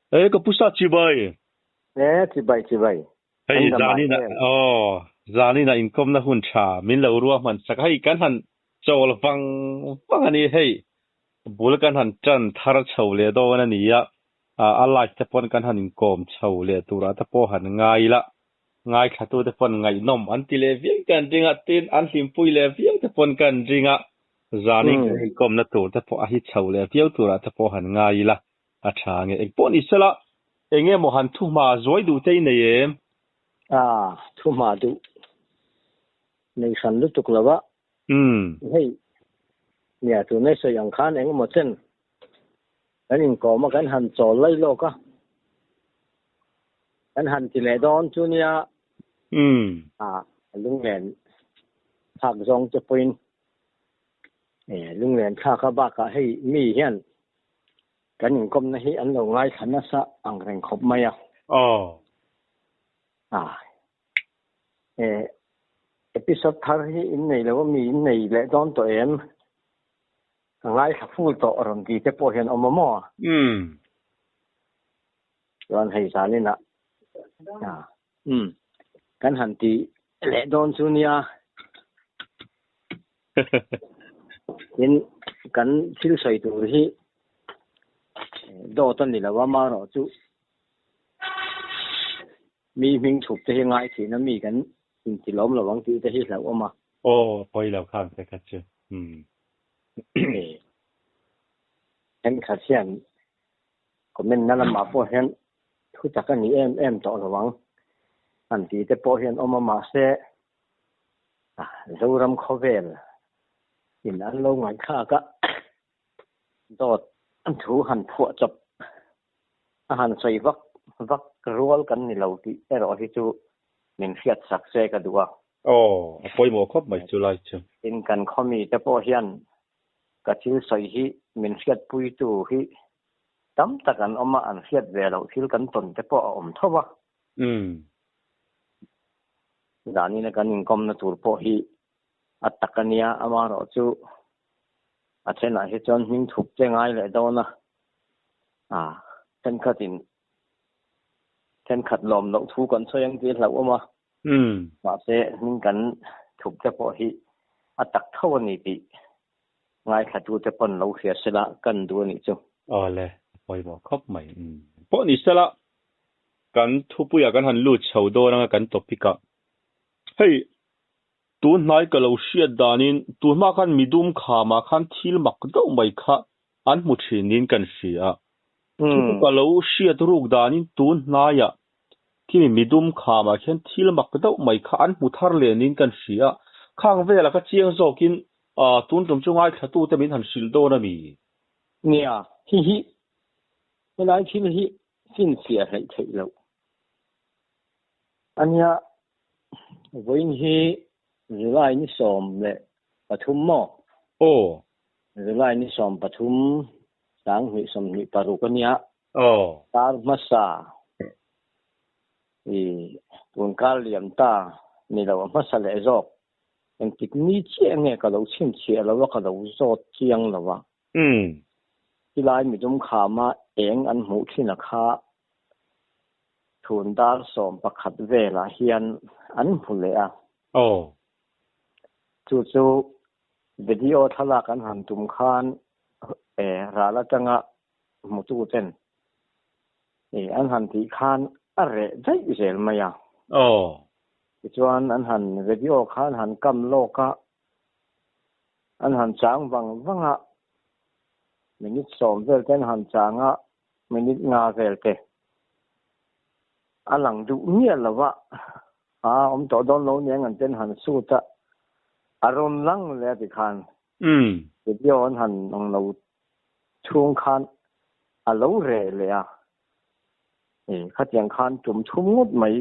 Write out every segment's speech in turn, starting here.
E ka pu sa chibai. E chibai chibai. Hei zanin ah aw zanin ah inkawmna hun tha min lo ruahman sak a hei kan han chawl vang vang a ni hei bul kan han tan thar chho leh dawn a ni a a live te pawn kan han inkawm chho leh turah te pawh han ngai ila ngaithla te pawn ngaihnawm an ti leh viau kan ring a tin an hlimpui leh viau te pawn kan ring a zanin kan inkawmna tur te pawh a hi chho leh viau turah te pawh han ngai ila A tha nge? Engpawh ni sela, eng emaw han thuhma zuai duh te i nei em? A, thuhma duh nei hran lutuk lo a. Hei, nia tunai sawi ang khan eng emaw chen kan inkawm a, kan han chawl lai lawk a, kan han ti leh dawn chu nia. A, lunglen thlak zawng te pawhin lunglen thlak a bakah hei mi hian Kan inkawmna hi an lo ngaithla nasa ang reng khawp mai a. Aw. Ah. E, episode thar hi in nei lo ami in nei leh dawn tawh em? Ka ngaithla full tawh rawn ti te pawh hian awm a maw? Umm. Chuan hei zaninah ah umm kan han ti leh dawn chu nia. Tin, kan thil sawi tur hi dawt a ni lo a, amaherawh chu mi hming chhup te hi ngai thin a, mi kan inti lawm lo ang tih te hi hlauhawm a. Aw, pawi lo khan te kha chu. Umm. Thenkhat hian comment na lamah pawh hian thu tak a ni em em tawh lo ang han tih te pawh hian awm a, mahse Zoram khawvel in an lo ngaihthlak a, dawt thu han phuah chawp a han sawi vak vak rual kan ni lo tih erawh hi chu min hriat sak se ka duh a. Aw, a pawimawh khawp mai chu lai chu. Tin, kan khawmi te pawh hian ka thil sawi hi min hriatpuitu hi tam tak an awm a, an hriat ve loh thil kan tawn te pawh a awm tho a. Umm. Zanina kan inkawmna tur pawh hi a tak a nia, amaherawh chu a thenah hi chuan hming thup te ngai leh dawn a, ah thenkhatin thenkhat lawm loh thu kan sawi ang tih a hlauhawm a, mahse hming kan thup te pawh hi a tak tho a ni tih ngaithlatute pawn lo hria sela kan duh a nih chu. Awle, a pawimawh khawp mai. Pawh ni sela, Kan thupuiah kan han lut chho dawn anga kan topic ah. Hei, tun hnai ka lo hriat danin tun hma khan midum khamah khan thil mak deuh mai kha an hmu thin niin kan hria a. Chu chu ka lo hriat ruk danin tun hnaiah khimi midum khamah khian thil mak deuh mai kha an hmu thar leh niin kan hria a. Khang velah ka chiang zawkin tun tum chu ngaithlatute min han hrilh dawn a mi? Nia, hihi helai thil hi Finfiah hleih theih loh a nia. Vawiin hi July ni 13 maw? Aw. July ni 13, 2026 a nia. Aw. Kar hmasa i tun kar liam ta ni lo a hmasa leh zawk. Engtik ni chiah nge ka lo chhinchhiah lo a, ka lo zawt chiang lo a. Umm. Tilai midum khama eng an hmuh thin a kha thun dar 11 velah hian an hmu leh a. Aw. Chu chu video thlalak an han tum khan e ral atanga hmutu ten e an han tih khan a reh daih zel mai a. Aw. Tichuan an han video khan han kam lawk a. An han chang vang vang a, minute 10 vel te an han chang a, minute 5 vel te a lang duh miah lo a, a awm tawh dawn lo nia an ten han shoot a, a rawn lang leh a ti khan video an han ang lo chhung khan a lo reh leh a, khatiang khan tum thum ngawt mai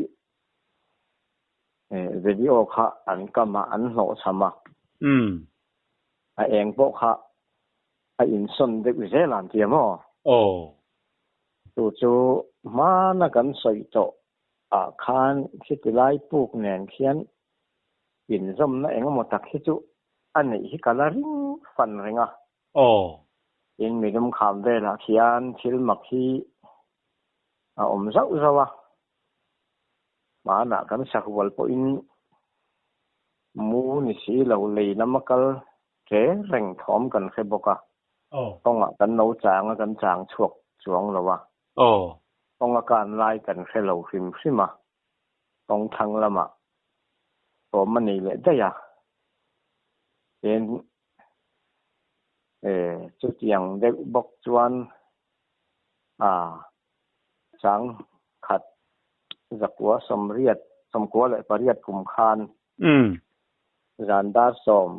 Video kha an kam a, an hlawh cham a. A eng pawh kha a insawn deuh zel an ti a maw? Aw. Chu chu hmana kan sawi tawh ah khan khiti lai puk nen khian inzawmna engemaw tak hi chu a neih hi ka la ring fan reng a. Aw. Tin, midum kham velah khian thil mak hi. A awm zauh zauh a. Hmanah kan sahual pawhin mu ni si lo lei lama kal ṭe reng thawm kan hre bawk a. Kawngah kan lo chang a, kan chang chhuak chuang lo a. Kawng a kan lai kan hre lo hrim hrim a. Kawng thlang lamah thawm a nei leh daih a. Tin, chutiang deuh bawk chuan a chang khat zakua sawmriat sawmkua leh pariat kum khan zan dar sawm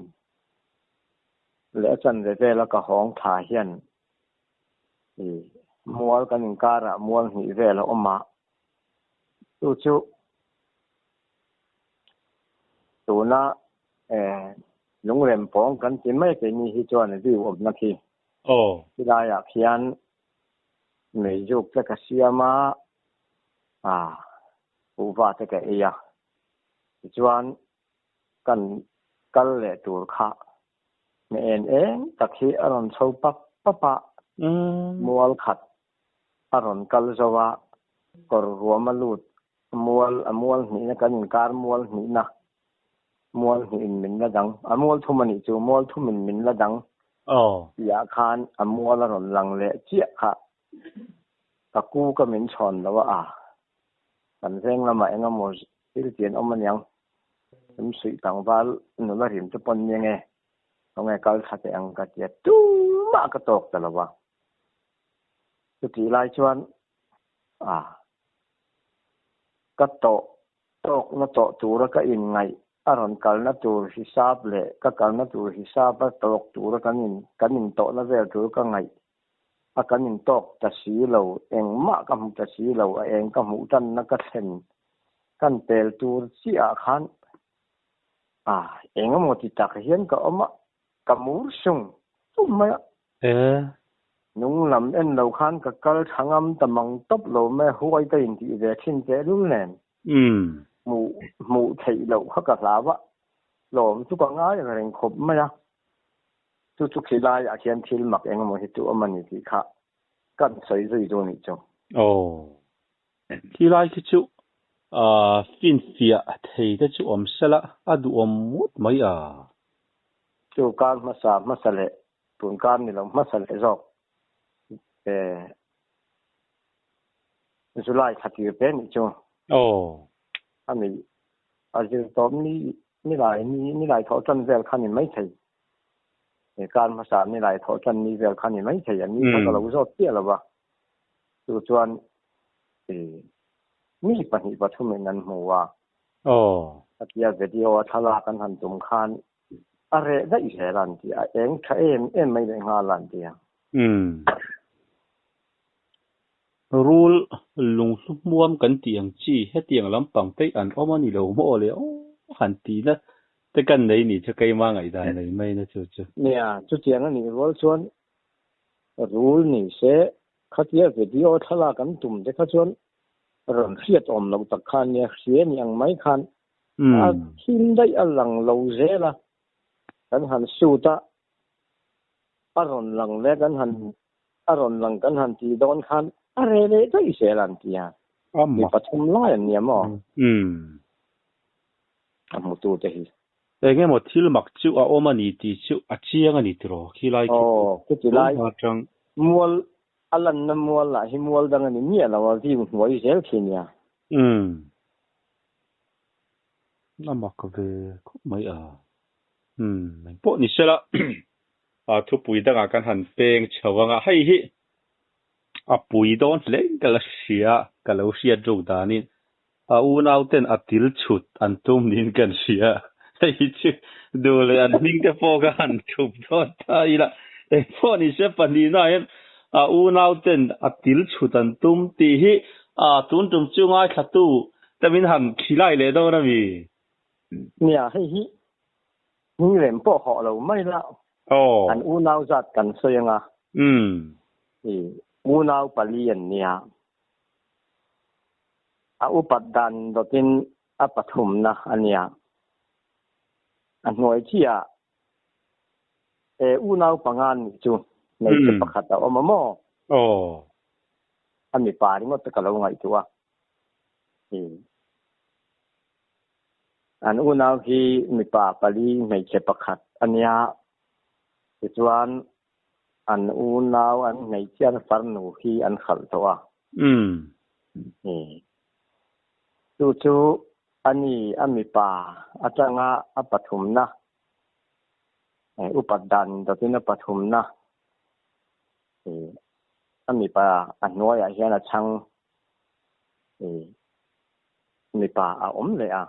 leh a chanve vela ka hawng thla hian mual kan inkarah mual hnih vel a awm a, chu chu tuna lungrem pawng kan ti mai keini hi chuan view awmna khi. Chulaiah khian meizuk te ka siam a, ah kuhva te ka ei a. Tichuan kan kal leh tur kha hne en eng tak hi a rawn chho pap pap a, mual khat a rawn kal zo a, kawr ruam a lut mual a mual hnihna kan inkar mual hnihna mual hnihin min la dang a mual thum a nih chu mual thumin min la dang tihah khan a mual a rawn lang leh chiah kha ka ku ka min chhawn lo a a kan veng lamah eng emaw thil ti an awm aniang tum suih tlangval nula rim te pawn nia nge khawnge kal thla teh ang ka tia tumah ka tawk ta lo a chutih lai chuan a ka tawh tawkna tawh tura ka inngaih a rawn kalna tur hisap leh ka kalna tur hisapa tawk tura kan in kan intawhna vel tur ka ngaih a kan intawk ta si lo, engmah ka hmu ta si lo, a eng ka hmuh tanna ka thlen kan pel tur chiah ah khan a eng emaw ti tak hian ka awm a, ka mur sung tum mai a. Nung lam en lo khan ka kal tha ngam ta mang tawp lo mai huai ka intih ve thin tehlul nen. Hmuh hmuh theih loh kha ka hlau a, lawm chu ka ngai reng khawp mai a. Chu chu khi laiah khian thil mak eng emaw hi chu awm a ni tih kha kan sawi zui chu nih chu. Aw. Khi lai khi chu finfiah thei te chu awm sela a duhawm ngawt mai a. Chu kar hmasa hmasa leh tun kar ni lo hmasa leh zawk July thla tir te nih chu. Aw. A ni a zir tawp ni ni lai ni ni lai thawh tan vel kha ni mai thei. He kar hmasa ni lai thawh tan ni vel kha ni mai thei a ni kha ka lo zawt chiah lo va. Chu chuan mi pahnih pathum in an hmu a. Aw. Khatia video a thlalak an han tum khan A reh daih zel an ti a, eng tha em em mai leh nghal an ti a. Umm. Rul lunghlu hmuam kan tih ang chi hetiang lampang te an awm a ni lo maw le aw han tihna te kan nei nih chu keimah ngaihdan nei mai na chu chu. Nia, chutiang a nih rual chuan rul ni se khatia video thlalak an tum te kha chuan rawn hriat awm loh tak khan nia hria ni ang mai khan A thim daih a lang lo zel a, kan han shoot a, a rawn lang leh kan han a rawn lang kan han tih dawn khan a reh leh daih zel an ti a, mi pathum lai an nia maw? A hmutu te hi. Eng emaw thil mak chu a awm a ni tih chu a chiang a ni tiraw khilai khi chu. Aw, khiti lai mual a lanna mual lah hi mual dang a ni miah lo a, view hnuai zel khi nia. Umm. A mak ve khawp mai a. Umm engpawh ni sela a thupui dangah kan han peng chho ang a, hei hi a pui dawn hle in ka la hria, ka lo hriat ruk danin a unau ten a til chhut an tum niin kan hria, hei hi chu duh leh an hming te pawh ka han thup dawn ta ila, engpawh ni se pahnihna ah hian a unau ten a til chhut an tum tih hi a tun tum chu ngaithlatu Te min han khilai leh dawn a mi? Nia, hei hi hmingrem pawh hawh lo mai la, an unau zat kan sawi anga. I unau pali an nia. A upat dan dawtin a pathumna a nia. A hnuai chiah e unau panga nih chu hmeichhe pakhat a awm a maw? A mipa ringawt te ka lo ngaihtuah a. An unau hi mipa pali hmeichhe pakhat a nia. Tichuan an unau an hmeichhian farnu hi an hralh tawh a. Chu chu a ni a mipa atanga a pathumna upat dan dawtin a pathumna a mipa a hnuaiah hian a chhang mipa a awm leh a.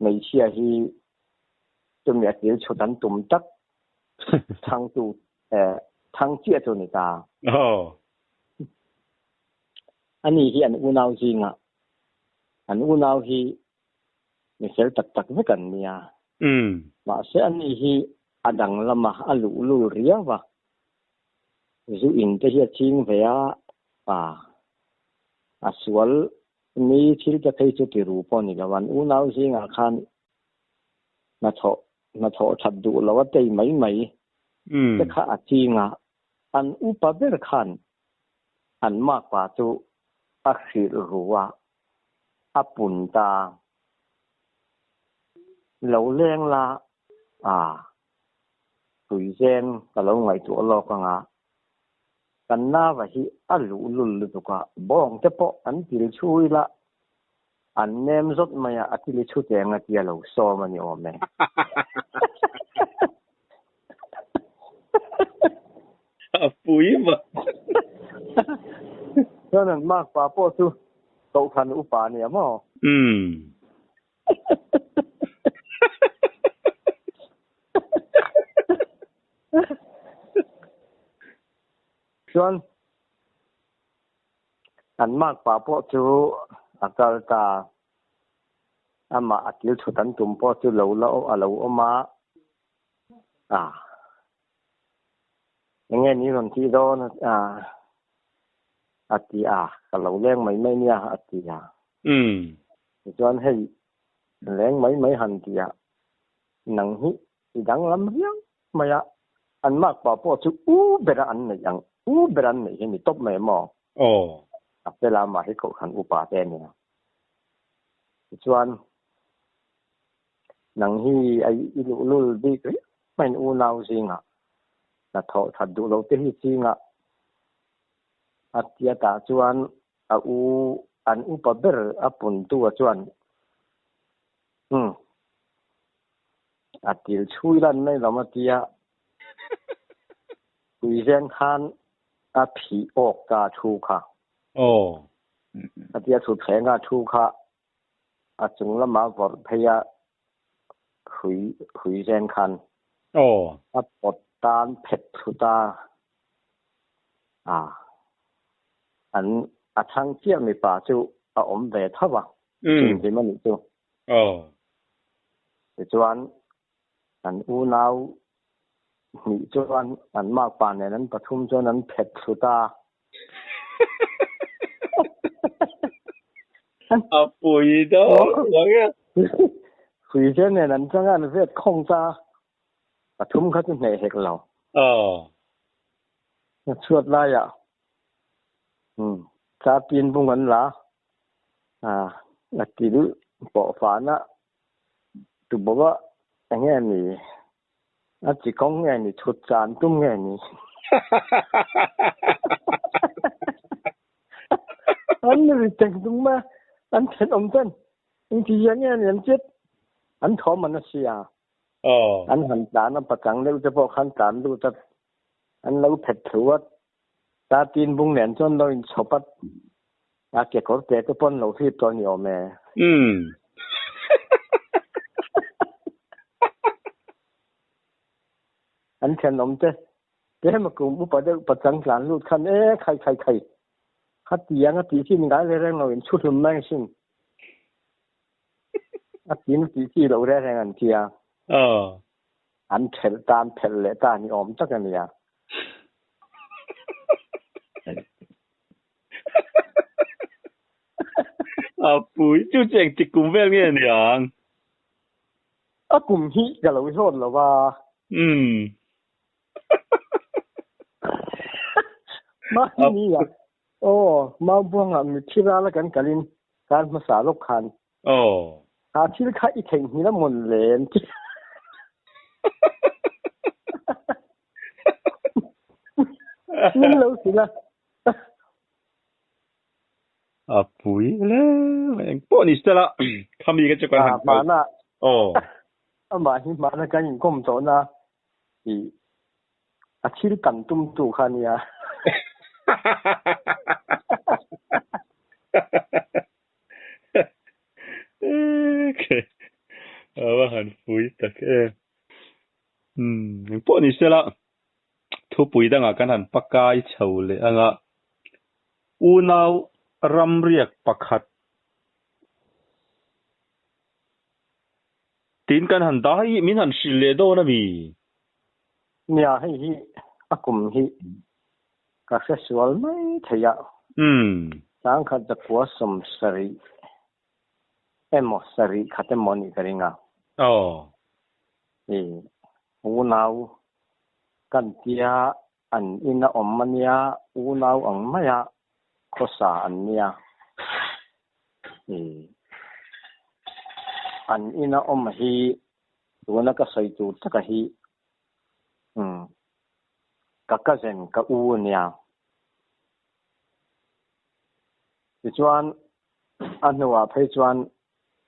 Hmeichhia hi chumi a thil chhut an tum tak thangtu thang chiah chu a ni ta. Ani hi an unau zingah an unau hi mi fel tak tak vek an nia. Mahse ani hi a danglam a, a luhlul riau a. Zu in te hi a ching ve a, a sual ni thil te phei chu ti ru pawh ni lo. An unau zingah khan hnathawh hnathawh that duh lo a tei mai mai te kha a ching a. An upa ber khan an makpa chu a hrilh ru a, a pun ta. Lo leng la a, tuizeng ka lo ngaihtuah lawk ang a, kan nava hi a luhlul lutuk a, bawng te pawh an til chhui la, an nem zawt mai a, a tili chhut eng a tia lo sawm a ni awm e. A pui mah. Chuan an makpa pawh chu Kohhran upa a nia maw? Umm. Chuan an makpa pawh chu a kal ta. Amah a kil thut an tum pawh chu lo la a lo awm a. A. Enge ni rawn tih dawn a a ti a, ka lo leng mai mai nia a ti a. Tichuan hei leng mai mai han ti a, nang hi i danglam riau mai a, an makpa pawh chu u bera an neih ang, u bera an neih hi ni tawp mai maw? A fela mah hi Kohhran upa te a nia. Tichuan Nang hi a i luhlul bik riau mai in unau zingah hnathawh that duh lo te hi chingah a tia tah chuan a u an upa ber a puntu a chuan umm a til chhui lan mai lo a tia puizeng khan a phih awk ta thu kha. A tia thutthleng a thu kha A chung lama vawrh phei a hrui hrui zen khan a pawt tan phet thut a, a an a chhang chiah mipa chu a awm ve tho a, chhunhlim a nih chu. Tichuan an unau hnih chuan an makpa nen an pathum chuan an phet thlut a. A pui dawn ang e. Hrui zel nen an chang a, an vet khawng ta a. Pathum kha chu hneh hek lo. A chhuat laiah cha tin bung an la a, a til pawh fana Tu bawk a, eng nge ni? A chi kawng nge ni? Chhut chan tum nge ni? An ri teng tung mai a, an thenawm ten engti zia nge ni an chet? An thawm an a sia. An han tlan a, pachang deuh te pawh khan tlan lut a, an lo phet thlu a, ta tin bung nen chuan lo inchhawp a, a kekawr te te pawh an lo hlip tawh a ni awm e. An thenawm te tlem a kum upa deuh pachang tlan lut khan e khai khai khai kha tiang a tih chi ni ngai ve reng lo in chhu hlum mai asin. A tin tih chi loh reng reng an tia. An phelh ta, an phelh leh ta ni awm tak a nia. A pui chu chu engtik kum vel nge ni ang? A kum hi ka lo zawt lo va. Umm. Mahni a aw Maubuangah mitthi rala kan kalin kar hmasa lawk khan Aw. Kha thil kha i theihnghilh a mawn le an ti. Min lo hrilh a. A pui hle mai. Eng pawh ni sela khami ka chu kan han kal. Hmana Aw. Amah hi hmana kan inkawm tawhna i a thil kan tum tu kha a nia. A va han pui tak em. Umm eng pawh ni sela thupui dangah kan han pakai chho leh anga unau ramriak pakhat Tin kan han dah hi min han hrilh leh dawn a mi? Nia, hei hi a kum hi ka hre sual mai thei a. Sangkhat zakua 70 emaw 71 emaw anih ka ring a. Aw. I unau kan tia an ina awm a nia, unau ang maia khawsa an nia. I an ina awm hi tuna ka sawi tur taka hi umm ka cousin ka u a nia. Tichuan a hnuah phei chuan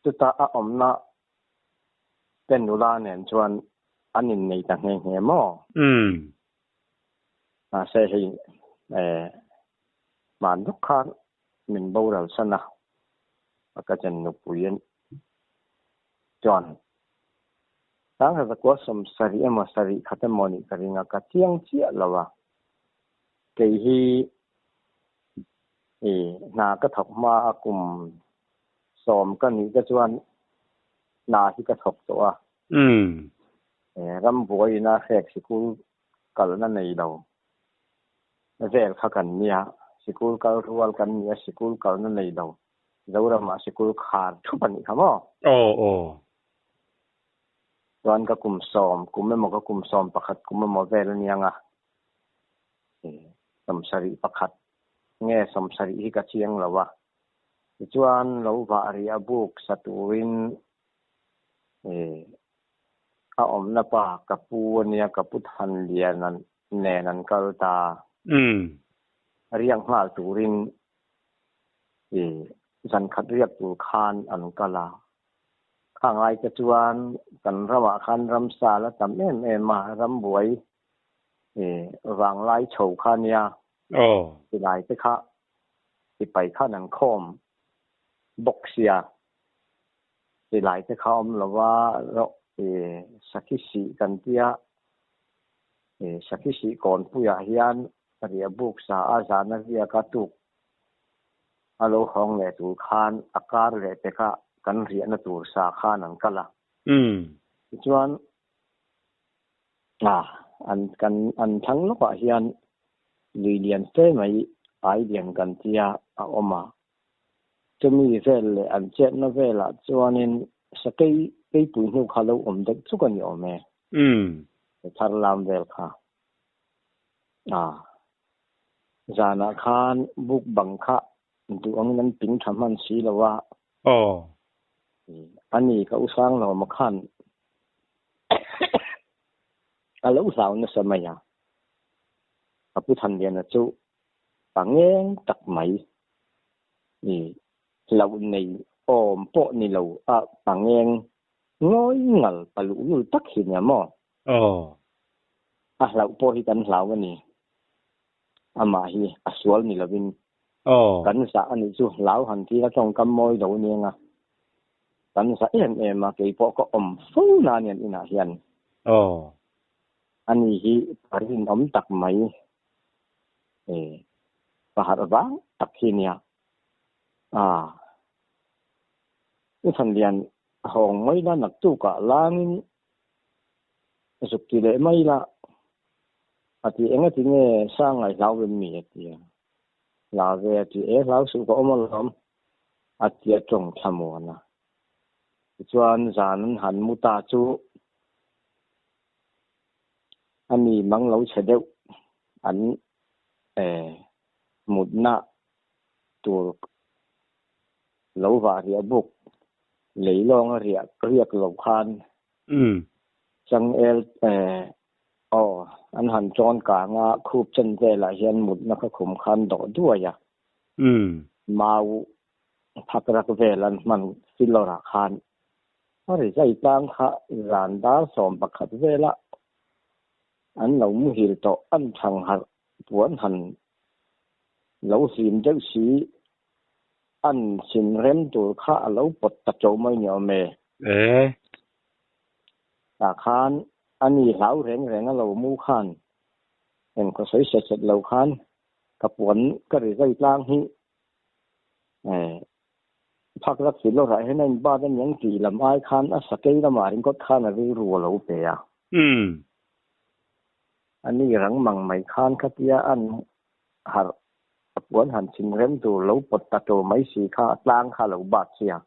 chuta a awmna te nula nen chuan an innei ta nghe nghe maw? Umm. Mahse hei eh hman deuh khan min boral san a, a cousin nupui chuan Sangha zakua 70 emaw 71 emaw nih ka ring a, ka chiang chiah lo a. Kei hi i hna ka thawk hma a kum 10 ka nih te chuan hna hi ka thawk tawh a. Rambuaiin a hrek sikul kalna nei lo vel kha kan nia, sikul kal rual kan nia, sikul kalna nei lo Zoramah sikul khar thup a nih kha maw? Aw aw. Chuan ka kum 10 kum emaw ka kum 11 kum emaw vel a niang a, 71 nge 70 hi ka chiang lo a. Tichuan lo vah rih a buk sa turin a awmna pa ka pu a nia, ka pu Thanlian nen an kal ta. Riak nghal turin zan khat riak tur khan an kal a. Kha ngai te chuan kan ramah khan ramsa la tam em em a, rambuai vanglai chho kha nia. Silai te kha sipai khan an khawm bawk sia. Silai te kha awm lova sakhi sih kan tia, sakhi sih kawnpuiah hian riah buk sa a zana riak a tuk a lo hawng leh tur khan a kar leh te kha kan riahna tur sa khan an kal a. Tichuan an kan an thlang lawkah hian lui lian fe mai ai lian kan tia a awm a. Chumi vel leh an chetna velah chuanin sakei keipui hnu kha lo awm deuh chuk a ni awm e. Thar lam vel kha. Zanah khan buk bang kha duh angin an ping tha hman si lo a. Ani ka u Sanglawma khan a lo hlau nasa mai a. Ka pu Thanliana chu pangeng tak mai hlauh nei awm pawh ni lo a pangeng ngawi ngal paluhlul tak hi nia maw? A hlauh pawh hi kan hlau a ni. Amah hi a sual ni lovin kan zah a nih chu hlau han tir a tawngkam mawi lo aniang a. Kan zah em em a, kei pawh ka awm fo na a nian inah hian. Ani hi pa rinawm tak mai pa harh vang tak hi nia. U Thanlian hawng mai la naktukah langin zuk ti leh mai la a ti eng ati nge Sangai hlau em mi a ti a, hlau ve a ti e hlau suh ka awm alawm a ti a tawng thlamuan a. Tichuan zan an han mu ta chu a mi mang lo chhe deuh an eh. Mutna tur lo vah riah buk lei lawnga riah riak lo khan changel aw an han chawn kang a, khup chen velah hian mutna kha khum khan dawh duai a, mau phak rak vel an hman filawrah khan a ri zai tlang kha zan dar 11 vela an lo muhil tawh an thang harh puan han lo hlim deuh si an sin rem tur kha a lo pawt ta teuh mai ni awm e. E. Tah khan a ni hlau reng reng a lo mu khan eng khaw sawi set set lo khan ka puan ka ri zai tlang hi e phak rak si lawrah hian a inbat a niang tih lam ai khan a sakei lamah ringawt khan a rilru a lo pe a. A ni rang mang mai khan khatia an harh a puan han chhin rem tur lo pawt ta tawh mai si kha a tlang kha a lo bat sia.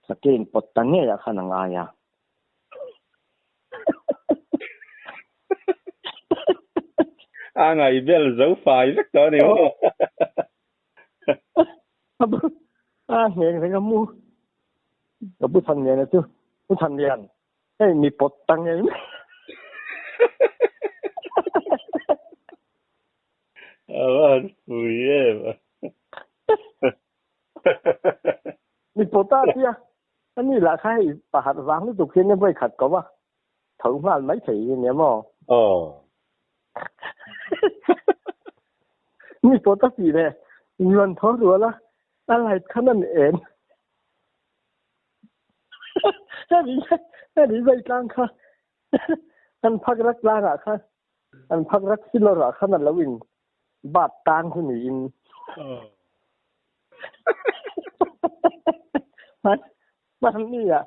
Sakei in pawt ta ngei ah khan a ngai a. A ngaih bel zo fai vek tawh a ni maw? A ngheng reng a mu. Ka pu Thanliana chu, Pu Thanlian, hei mi pawt ta ngei mai. A van pui em a. Mi pawt a tia, ani lah kha hei pakhat vang lutuk hian vawi khat ko va, tho nghal mai thei hi nia maw? Aw. Mi pawt a tih leh rawn tho rual a, a light khan an en. Hemi zai tlang kha an phak rak tlang ah khan an phak rak silawr ah khan a lo in bat tang chu niin. Mahni ah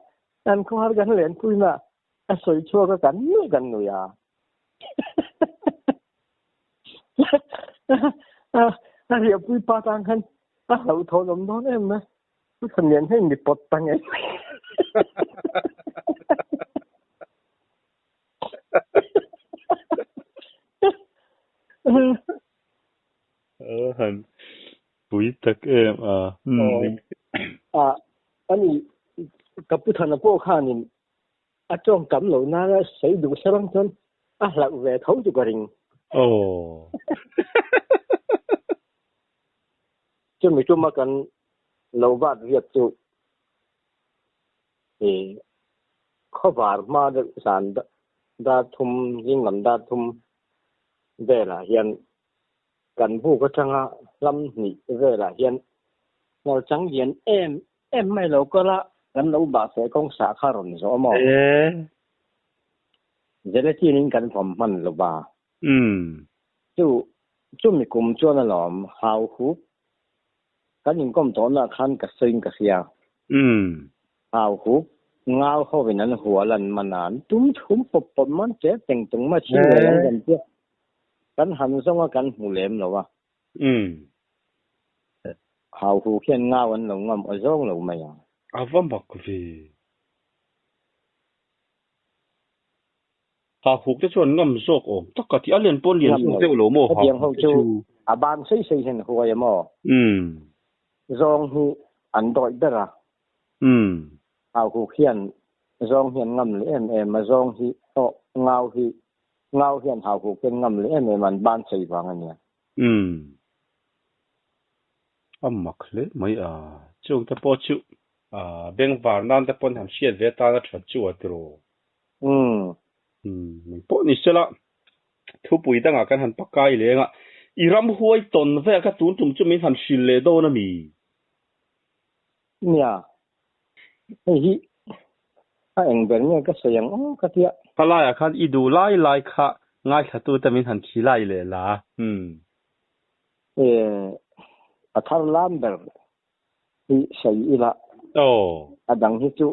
an khawhar kan len pui na a sawi chhuak a kan nuih kan nui a. A riahpui pa tang khan a hlauhthawn awm dawn em mai. Pu Thanlian hian mi pawt ta ngei mai. Han pui tak em a. A ani ka pu Thana pawh khanin a tawng tam lo nana sawi duh sarang chuan a hlauh ve tho chu ka ring. Aw. Chumi tuma kan lo vat riat chu i khawvar hma deuh zan dar thum zing lam dar thum velah hian kan buk atanga hlam hnih velah hian hnar chang lian em em mai lo kal a, kan lo bahfeh kawng sah kha rawn zawh a maw? Gelatin in kan vawm hman lo va. Chu chumi kum chuan alawm hau huk kan inkawm tawhna khan ka sawiin ka hria. Hau huk ngau hovin an hual an man a, an tum chhum pawp pawp man che teng tung mai thil ngei an rawn tia. Kan han zawng a kan hmu lem lo a. Hau huk hian ngau an lo ngam aw zawng lo mai a. A va mak ve. Ha huk te chuan ngam zawk awm tak a ti. A lian pawn lian zawk deuh lo maw ha huk te chu? A ban sei sei hian huai a maw? Zawng hi an dawih ber a. Ha huk hian zawng hian ngam leh em em a, zawng hi aw ngau hi ngau hian ha huk hian ngam leh em em a, an ban sei vang a nia. A mak hle mai a, chung te pawh chu bengvar nan te pawn han hriat ve atan a that chu a tiraw. Mai pawh ni sela, thupui dangah kan han pakai leng a, i ram huai tawn vel kha tun tum chu min han hrilh leh dawn a mi? Nia, hei hi a eng ber nge ka sawi ang aw ka tia. Khalaiah khan i duh lai lai kha ngaithlatute min han khilai leh la. E, a thar lam ber hi sawi ila. Aw. A dang hi chu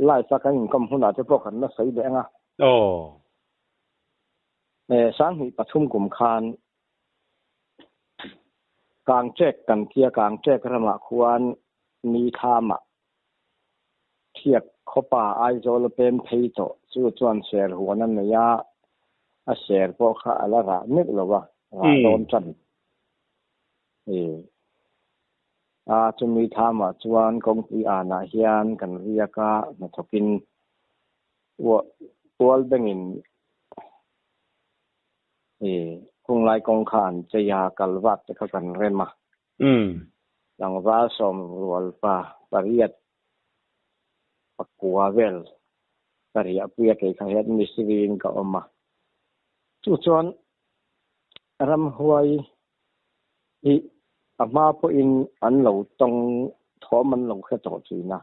live a kan inkawm hunah te pawh kan la sawi leh ang a. Aw. E, 2003 kum khan Kangchek kan tia Kangchek ramah khuan ni thlama thiak khawpa Aizawl a pem phei tawh chu chuan ser huan a nei a, a ser pawh kha a la rah mek lo a, rah dawn tan. I a chumi thamah chuan kawngpui anah hian kan riak a, hnathawkin ual bengin i hunglai kawng kha an chei a, kalvat te kha kan rem a. Tlangval sawm rual pa pariat pakua vel ka riahpui a, kei kha hian mistiri in ka awm a. Chu chuan ramhuai hi a hma pawhin an lo tawng thawm an lo hre tawh thin a.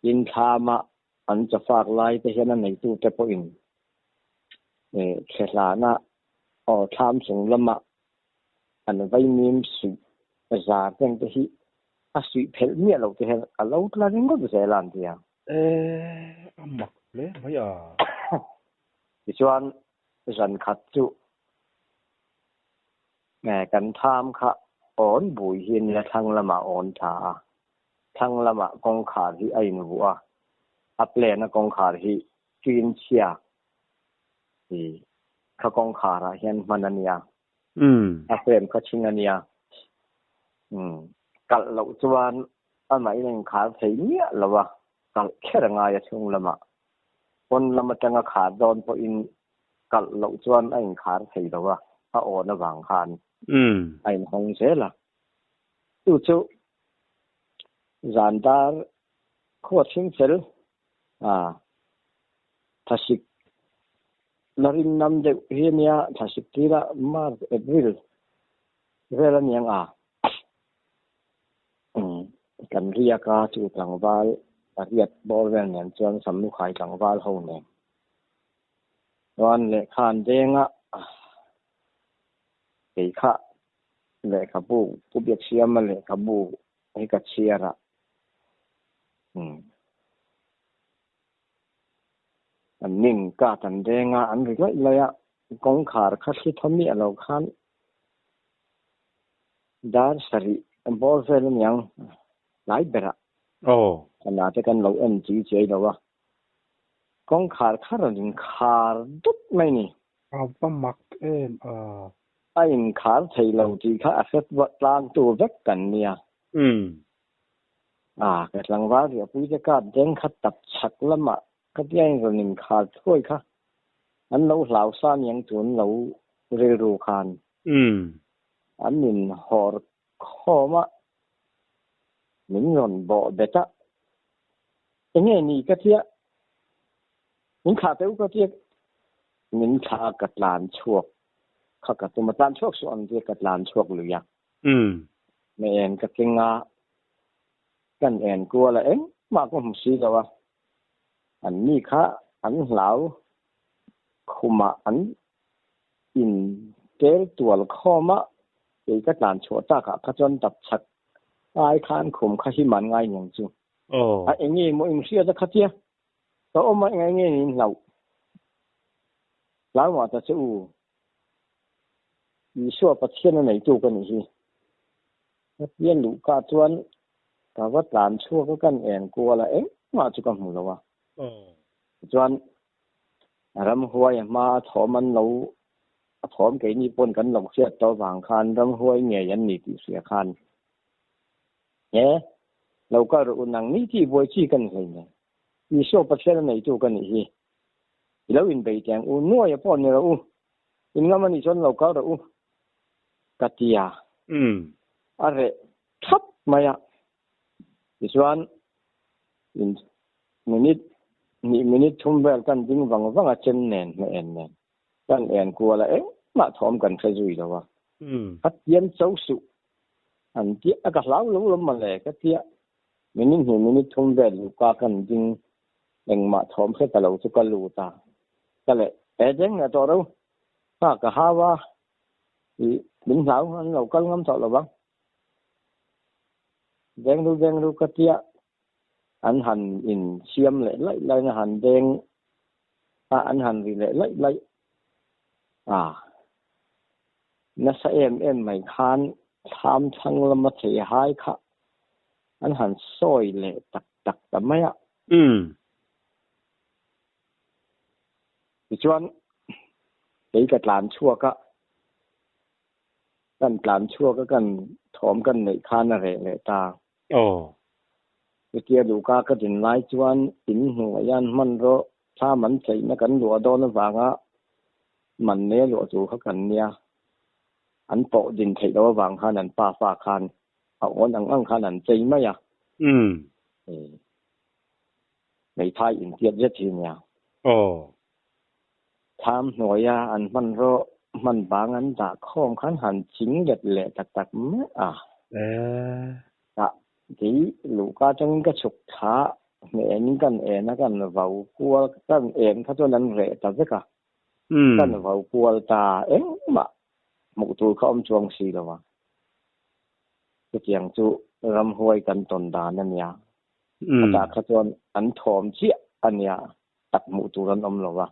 Tin thlama an chafak lai te hian a neitute pawhin thlehlana aw thlam chung lama an vaimim suih zar teng te hi a suih phelh miah lo te hian a lo tla ringawt zel a an ti a. E, a mak hle mai a. Tichuan zan khat chu kan tham kha awn bui hi a nia thlang lamah awn tha a, thlang lamah kawngkhar hi a invuah a, a plane a kawngkhar hi ṭin chhia i kha kawngkhar ah hian hman a nia, a frame kha chhing a nia, kalh loh chuan amah in a inkhar thei miah lo a, kalh kher a ngai a chhung lamah, pawn lam atanga khar dawn pawhin kalh loh chuan a inkhar thei lo a, a awn avang khan a inhawng zel a. Chu chu zan dar khuat hring fel a thlasik la rin nam deuh hi a nia, thlasik tirah March, April vel a niang a. Kan riak a, chu tlangval pariat bawr vel nen chuan Samlukhai tlangval ho nen chuan lehkha an deng a, kei kha lehkhabu Pu Biaksiama lehkhabu hi ka chhiar a. An ning kat an deng a, an ri laih laih a, kawngkhar kha thli thaw miah lo khan dar sarih bawr vel aniang tlai berah a te kan lo en chi chiai lo a, kawngkhar kha rawn inkhar dut mai ni. A va mak em a. A inkhar thei lo tih kha a hre tlangtu vek kan nia. A, ka tlangval riahpui te kap deng kha tap chhak lamah ka tia in rawn inkhar thuai kha an lo hlau sa niang chu an lo rilru khan an inhawr khawm a, min rawn bawh bet a, enge ni ka tia, min thlah teh u ka tia, min thlah ka tlan chhuak kha ka tum a, tlan chhuak suh ang tia ka tlan chhuak lui a. Me en ka keng a, kan en kual a engmah ka hmu si lo a, an ni kha an hlau khumah an in tel tual khawm a, kei ka tlan chhuah takah kha chuan dap chak ai khan khum kha hi man ngai niang chu. A enge maw in hriat a khatia ka awm a eng enge in hlauh hlau mah ta che u. Isua Pathian a neitu ka nih hi. Hetia luhka chuan ka va tlan chhuak a kan en kual a engmah chu ka hmu lo a. Tichuan ramhuai a hma a thawm an lo a thawm keini pawn kan lo hriat tawh vang khan ramhuai ngei an ni tih hria khan he lo kal rawh u nang ni tih buai chi ka ni hleinem. Isua Pathian a neitu ka nih hi. I lo inbei teh ang u, nuaia pawh ni rawh u, in ngam anih chuan lo kal rawh u, ka ti a. A reh thap mai a. Tichuan, in minute hnih minute thum vel kan ding vang vang a, chem nen, hmeh en nen kan en kual a, engmah thawm kan hre zui lo a. Ka tiam cho suh an tia, ka hlau lo lawm mawle ka tia. Minute hnih minute thum vel luka kan ding engmah thawm hre ta lo chu ka lut a, ka leh e deng leh tawh ro, kha ka hau a, ih min hlau an lo kal ngam tawh lo vang. Deng ru deng ru ka tia an han in siam leh laih laih in a han deng a, an han ri leh laih laih a, nasa em em mai khan thlam thlang lama thei hai kha an han sawi leh tak tak ta mai a. Tichuan, kei ka tlan chhuak a. Kan tlan chhuak a kan thawm kan neih khan a reh leh ta. Aw. Chutia luhka ka din lai chuan in hnuaiah hmanraw thlam an cheihna kan luah dawn avanga man nei a luah tur kha kan nia. An pawh din theih loh avang khan an pafa khan a awn ang ang khan an chei mai a. Umm. Hmeithai intiat zet hi nia. Aw. Thlam hnuaia an hmanraw hman bang an dah khawm khan han ching let leh tak tak mai a. Eh. Tah kei luhka atangin ka chhuk thla hnehin kan en a, kan vau kual kan en kha chuan an reh ta vek a. Kan vau kual ta engmah hmuh tur kha awm chuang si lo a. Chutiang chu ramhuai kan tawn dan a nia. Khatah kha chuan an thawm chiah a nia. tak hmuh tur an awm lo a,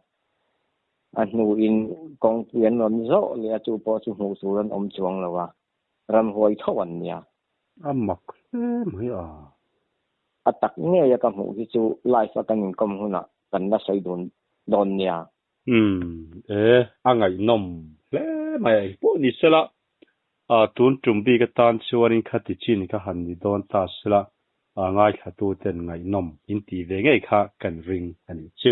a hnuin kawngpui an rawn zawh leh a, chu pawh chu hmuh tur an awm chuang lo a, ramhuai tho an nia. A mak hle mai a. A tak ngei a ka hmuh hi chu live a kan inkawm hunah kan la sawi dun dawn nia. Umm e, a ngaihnawm hle mai a, engpawh ni sela, tun tum bik atan chuanin khati chin ka han ni dawn ta sela, ngaithlatuten ngaihnawm in tih ve ngei kha kan ring a nih chu.